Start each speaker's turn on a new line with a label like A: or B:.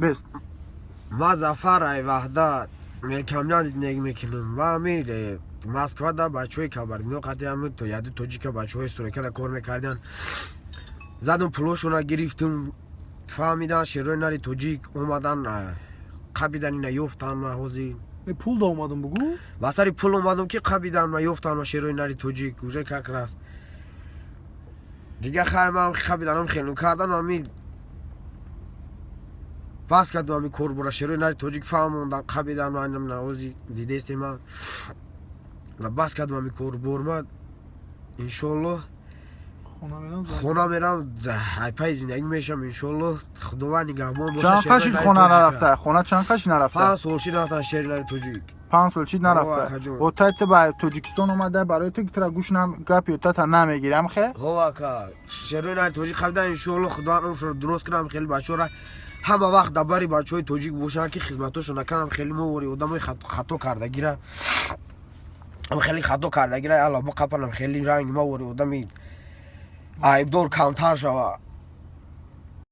A: Бест.
B: Ма Зафар, ай Ваҳдат Мелкамян зиндагӣ мекунам ва ами Москвада бачаҳои кабардино қати ами яду тоҷика бачаҳои стройкада кор мекарданд. Задум, пулошона гирифтум. Фаҳмидан, шерои нари тоҷик омадан, қабидан, ина ёфтан. Ма ҳозир
A: Пул да омадам, бугӯ.
B: Ба сари пул омадам, ки қабидан ма, ёфтан ма шерои нари тоҷик. Уже как раз дига хай ман қабиданам, хелу кардан, ами бас кардам ами корбора. Шерои нари тоҷик фаҳмондан, қабидан ма, ҳози дидестем ма ва бас кардам ами корбор. Ма иншоаллоҳ хона мерам, ҳайпаи зиндагӣ мешам, иншоаллоҳ. Худованд нигаҳбон
A: боша. Чанд қашид хона нарафта? Хона чанд қашид нарафта?
B: 5 сол шид нарафтан шери нари тоҷик.
A: 5 сол шид нарафта. Отай ту ба Тоҷикистон омада, барои ту тра гӯш гапи отата намегирам, хе.
B: Ҳо, ака, шерои нари тоҷик қабидан. Иншоаллоҳ, Худованд умршоро дуруст кунам, хеле бачаҳора ҳама вақт дар бари бачаҳои тоҷик бошанд, ки хизматошон накунам. Хеле мовори одамои хато кардагира, хеле хато кардагира алло боқапанам, хеле ранг мовори одами айбдор камтар шава.